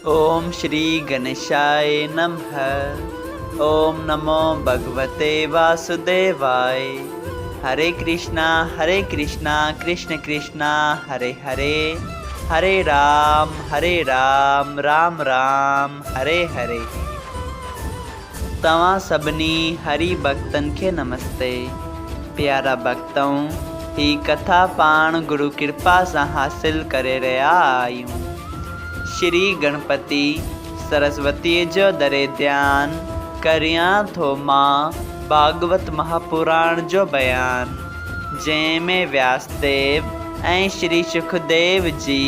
اوم شري گنيشاء نمھ اوم نمو ڀڳوتي واسوديواء هري ڪرشنا هري ڪرشنا ڪرشن ڪرشنا هري هري هري رام هري رام رام رام هري هري. توهان سڀني هري ڀڳتن کي نمستي. پيارا ڀڳتؤ هي ڪٿا پاڻ گرو ڪرپا سان حاصل ڪري رهيا آهيون. شري گڻپتي سرسوتيء جو دري ڌيان ڪريان ٿو مان ڀاڳوت مهاپراڻ جو بيان، جنهن ۾ وياسديو ۽ شري شڪديو جي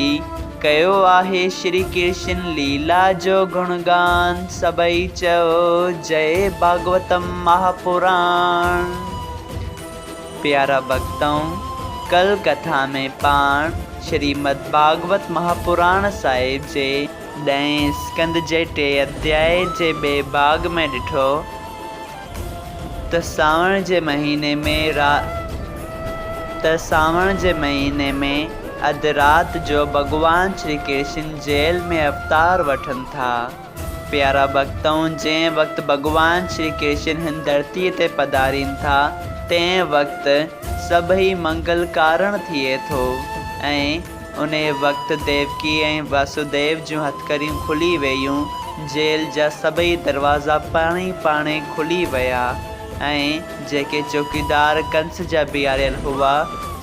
ڪيو آهي شري ڪرشن ليلا جو گڻگان، سڀئي چئو جئي ڀاڳوتم مهاپراڻ. پيارا ڀڳتؤ! ڪل ڪٿا ۾ پاڻ شريمد ڀاڳوت مهاپراڻ صاحب جي ڏهين اسڪنڌ جي ٽئين اڌيائي جي ٻئي ڀاڳ ۾ ڏٺو ته سانوڻ جي مهيني ۾ ته سانوڻ جي مهيني ۾ اڌ رات جو ڀڳوان شري ڪرشن جيل ۾ اوتار وٺن ٿا. پيارا ڀڳتؤ! جنهن وقت ڀڳوان شري ڪرشن هن ڌرتيء تي پڌارين ٿا، تنهن وقت سڀئي منگل ڪارڻ ٿئي ٿو ۽ انهيء وقت ديوڪي ۽ واسوديو جون هٿڪڙيون کلي ويون، جيل جا سڀئي دروازا پاڻهي پاڻهي کلي ويا ۽ جيڪي چوڪيدار ڪنس جا بيهاريل هئا،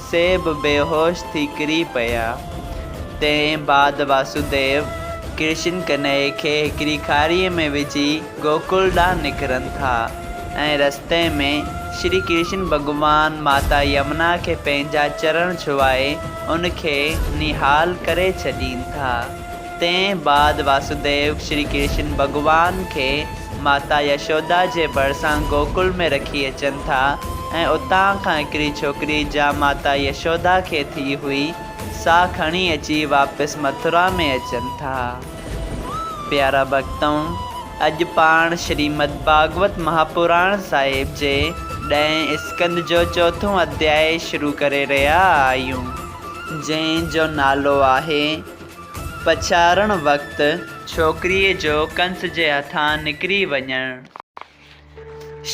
سي به بيهوش ٿي ڪري پيا. تنهن بعد واسوديو، ڪرشن ڪنهيي کي هڪڙي کاريء ۾ وجهي گوڪل ڏانهن نڪرن ٿا ۽ رستي ۾ شري ڪرشن ڀڳوان ماتا يمنا کي پنهنجا چرڻ ڇهائي ان کي نهال ڪري ڇڏين ٿا. تنهن بعد واسوديو شري ڪرشن ڀڳوان کي ماتا يشودا جي ڀرسان گوڪل ۾ رکي اچن ٿا ۽ اتان کان هڪڙي ڇوڪري جا ماتا يشودا کي ٿي هئي سا کڻي اچي واپس مٿرا ۾ اچن ٿا. پيارا ڀڳتؤ! اڄ پاڻ شريمد ڀاڳوت مهاپراڻ صاحب جي ڏهين اسڪنڌ جو چوٿون اڌيائي شروع ڪري رهيا آهيون، جنهن جو نالو آهي. پڇارڻ وقت ڇوڪريء جو ڪنس جي هٿان نڪري وڃڻ.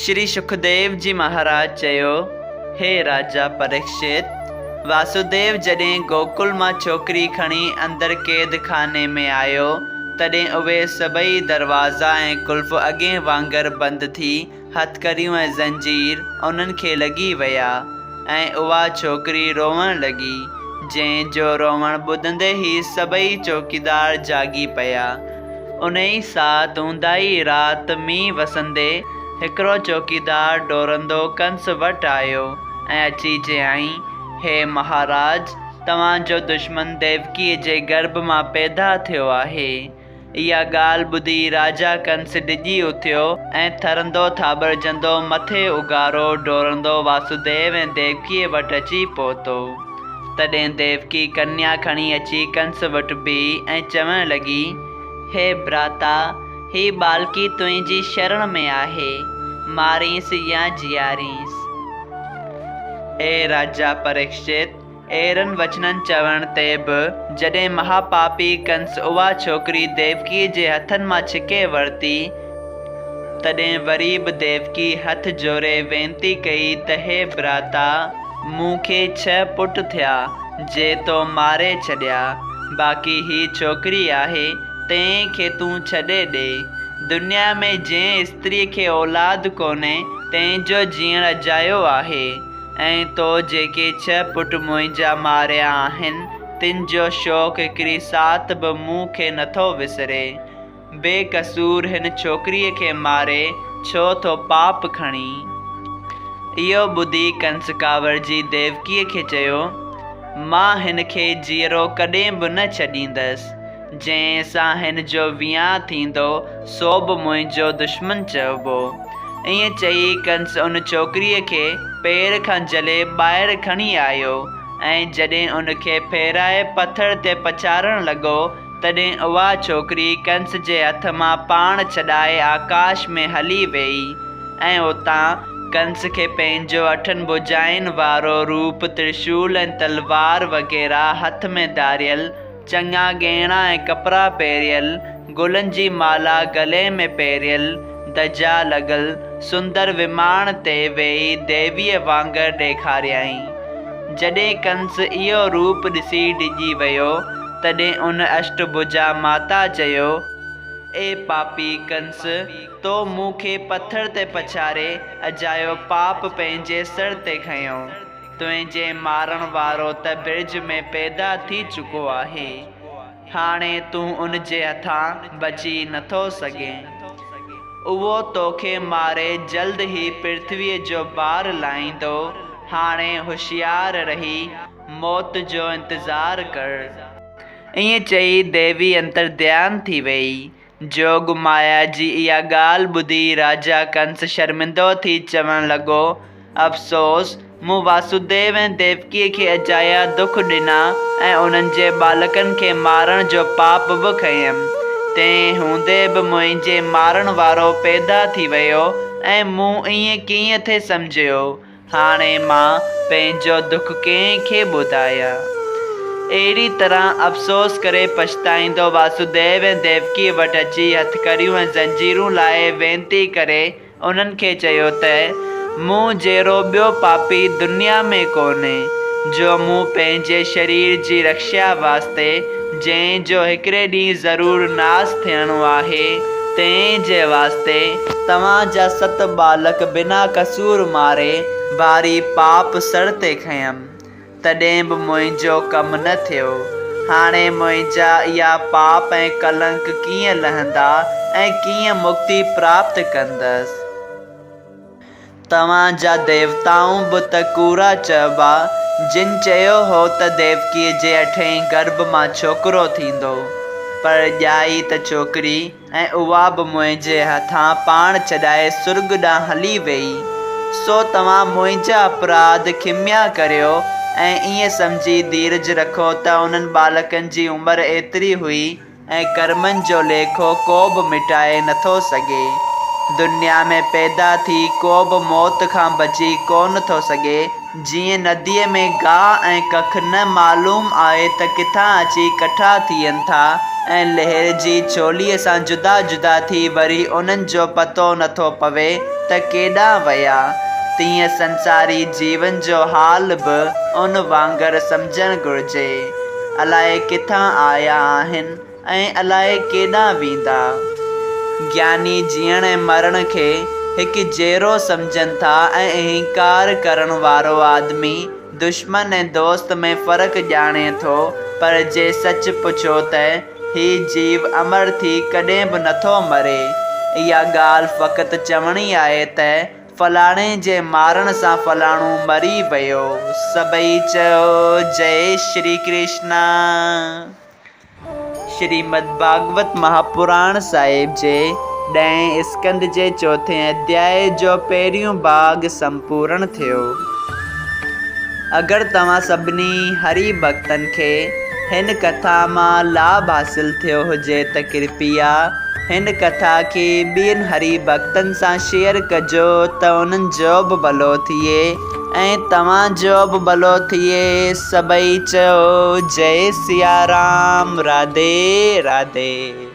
شري شڪديو جي مهاراج چيو، هي راجا پريڪشت! واسوديو جڏهن گوڪل مان ڇوڪري کڻي اندر قيد خاني ۾ آيو، تڏهن اهي سڀئي دروازا ۽ قلف اڳئين وانگر بند ٿي هٿڪڙيون ۽ زنجير انهن کي لڳي ويا ۽ اها ڇوڪري روئڻ لڳي، جنهن جو روئڻ ٻڌندي ئي سڀئي چوڪيدار جاڳي پيا. انهيء ساعت اونداهي رات مينهن وسندي هڪڙو چوڪيدار ڊوڙندو ڪنس وٽ آيو ۽ اچي چيائين، هي مهاراج! توهان جو دشمن ديوڪيء جي گرڀ مان پيدا ٿيو آهي. اها ڳالهه ٻڌي راجا ڪنس ڊڄي اٿيو ۽ ٿرندو ٿاٻڙجندو مٿي اگهاڙو ڊوڙندو واسوديو ۽ ديوڪيء وٽ اچي پهتو. تڏهن ديوڪي ڪنيا کڻي اچي ڪنس وٽ بيهي ۽ چوڻ لڳي. هي ڀراتا! هي ٻالڪي تنهنجي شرڻ ۾ آهي، مارينس يا جيارينس. اي راجا پريڪشت! اهڙن وچنن چوڻ تي به جڏهن مها پاپي ڪنس اها ڇوڪري ديوڪيء جي هٿن مان ڇڪي ورتي، تڏهن وري به ديوڪي هٿ جوڙي وينتي ڪئي ته هي ڀراتا! مون کي ڇهه پٽ ٿيا، جي تو ماري ڇڏيا، باقي هي ڇوڪري آهي، تنهن کي تون ڇڏي ڏي. دنيا ۾ جنهن استريء کي اولاد ڪونهي، تنهن جو جيئڻ اجايو آهي. ۽ تو جيڪي ڇهه پٽ منهنجا ماريا آهن، تن جو شوق هڪڙي ساعت به مون کي نٿو وسري. بي قصور هن ڇوڪريء کي ماري ڇو ٿو پاپ کڻين؟ اهو ٻڌي ڪنس ڪاوڙجي ديوڪيء کي چيو، مان هن کي جيئرو ڪڏهن به نه ڇڏيندس. جنهن سان هن جو ويانهه ٿيندو، سو به منهنجو دشمن چئبو. ائين چئي ڪنس ان ڇوڪريء کي پير کان جهلي ٻاهر کڻي آيو ۽ جڏهن ان کي ڦيرائي پٿر تي پڇارڻ لڳو، تڏهن اها ڇوڪري ڪنس جي هٿ مان پاڻ ڇڏائي آڪاش ۾ هلي ويئي ۽ اتان ڪنس کي پنهنجو اٺن ڀجائن وارو روپ، ترشول ۽ تلوار وغيره هٿ ۾ ڌاريل، چڱا ڳهڻا ۽ ڪپڙا پهريل، گلن جي مالا گلي ۾ پهريل، ڌجا لڳل، سندر وماڻ تي ويهي ديويء وانگر ڏيکاريائين. جڏهن ڪنس اهو روپ ڏسي ڊڄي ويو، تڏهن ان اشٽ ڀجا ماتا چيو، اي پاپي ڪنس! تو مون کي پٿر تي پڇاري اجايو پاپ پنهنجي سر تي کنيو. تنهنجي مارڻ وارو ته برج ۾ پيدا ٿي چڪو آهي. هاڻي تون ان جي هٿان بچي نٿو سگهين. اهو توکي ماري جلد ئي پرٿويء جو بار لاهيندو. هاڻي هوشيار رهي موت جو انتظار ڪر. ائين چئي ديوي انترڌيان ٿي ويئي. جوڳ مايا جي اها ڳالهه ٻڌي راجا ڪنس شرمندو ٿي چوڻ لڳو، افسوس! مون واسوديو ۽ ديوڪيء کي اجايا دک ڏنا ۽ انهن جي ٻالڪن کي مارڻ جو پاپ به کنيم. تنهن هوندي به منهنجي مارڻ وارو پيدا ٿي ويو ۽ مون ائين ڪيئن ٿي سمجهيو؟ هاڻي مان پنهنجو دک ڪنهن کي ٻڌايان؟ اهڙي طرح افسوس ڪري پڇتائيندو واسوديو ۽ ديوڪيء وٽ اچي هٿڪڙيون ۽ زنجيرون لاهي وينتي ڪري انهن کي چيو ته، مون جهڙو ٻيو پاپي دنيا ۾ ڪونهي، جو مون پنهنجي شرير جي رڪشا واسطي، جنهن جو هڪڙي ڏينهن ضرور ناس ٿيڻو آهي، تنهن جي واسطي، توهان جا ست ٻالڪ بنا قصور ماري، ڀاري پاپ سر تي کنيم. تڏهن به منهنجو ڪم نه ٿيو. هاڻي منهنجا اها پاپ ۽ ڪلنڪ ڪيئن لهندا ۽ ڪيئن مڪتي پراپت ڪندس؟ توهان جا ديوتائون به ته ڪوڙا چئبا، جن چيو هو ته ديوڪيء جي اٺئين گرڀ مان ڇوڪرو ٿيندو. پر ڄائي ته ڇوڪري ۽ اها به منهنجي هٿان پاڻ ڇڏائي سرڳ ڏانهن هلي ويئي. سو توهان منهنجا اپراڌ کميا ڪريو ۽ ائين سمجهي ڌيرج رکو ته انهن ٻالڪن جي عمر ايتري هئي ۽ ڪرمن جو ليکو ڪو به مٽائي نٿو سگهي. دنيا ۾ پيدا ٿي ڪو به موت کان بچي ڪونه ٿو سگهي. جيئن نديء ۾ گاهه ۽ ڪک نه معلوم آهي ته ڪٿان اچي ڪٺا ٿين ٿا ۽ لهر جي ڇوليء سان جدا جدا ٿي وري انهن جو پتو نٿو پوي ته ڪيڏانهن ويا، تيئن سنساري جيون جو حال به ان وانگر سمجهڻ گهرجي. الائي ڪٿان آيا آهن ۽ الائي ڪيڏانهن ويندا. گياني جيئڻ ۽ مرڻ کي هڪ جهڙو سمجهن ٿا ۽ اهنڪار ڪرڻ وارو آدمي دشمن ۽ دوست ۾ فرق ڄاڻي ٿو پر جي سچ پڇو ته هي جيو امر ٿي ڪڏهن به نٿو مري. اها ڳالهه فقط چوڻي آهي ته فلاڻي جي مارڻ سان فلاڻو مري ويو. سڀئي چيو جئي شري ڪرشنا. شريمد ڀاڳوت مهاپراڻ صاحب جي ڏهين اسڪنڌ جي چوٿين اڌيائي جو پهريون ڀاڳ سمپورڻ ٿيو. اگر توهان سڀني هري ڀڳتن کي هن ڪٿا مان لاڀ حاصل ٿيو هجي ته ڪرپيا هن ڪٿا کي ٻين هري ڀڳتن سان شيئر ڪجو ته انهن جو به ڀلو ٿئي ۽ توهان جو به ڀلو ٿئي سڀئي چئو جئي سيارام راڌي راڌي.